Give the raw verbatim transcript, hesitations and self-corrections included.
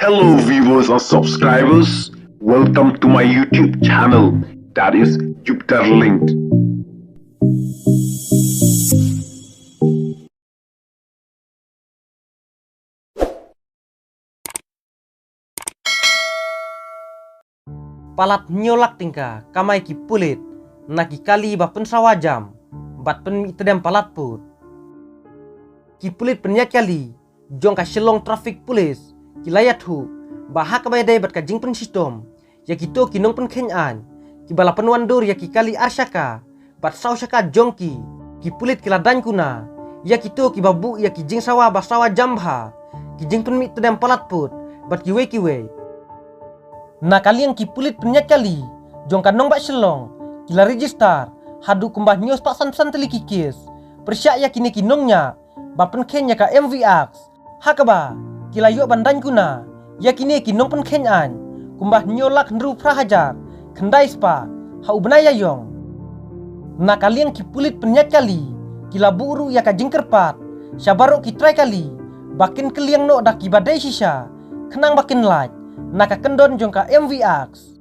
Hello viewers and subscribers, welcome to my YouTube channel, that is Jupiter Linked. Palat hynñiew lak tyngka kamai ki pulit na ki kali ba pynsawa jam bad pynmih tdem palat pud. Ki pulit pynïaid kali jong ka Shillong Traffic Police ki la ïathuh ba ha kaba ïadei bad ka jingpynshitom ïa kito ki nongpynkheiñ aiñ kiba la pynwandur ïa ki kali ar shaka bad saw shaka jong ki, ki pulit ki la daiñ kuna ïa kito kiba buh ïa ki jingsawa ba sawa jam bha, ki jingpynmih tdem palat pud bad kiwei kiwei. Na ka liang ki pulit pynïaid kali jong ka nongbah Shillong ki la register haduh kumba hynñiew spah san phew san tylli ki kes pyrshah ïa kine ki nongñiah ba pynkheiñ ïa ka M V Axe, ha kaba ki la ïoh ban daiñ kuna ïa kine ki nongpynkheiñ aiñ kumba hynñiew lak hynriew phra hajar khyndai spah ha u bnai Ïaïong. Na ka liang ki pulit pynïaid kali ki la buh ruh ïa ka jingkyrpad sha baroh ki trai kali ba kin kylliang noh da kiba dei shisha khnang ba kin lait na ka kyndon jong ka M V Axe.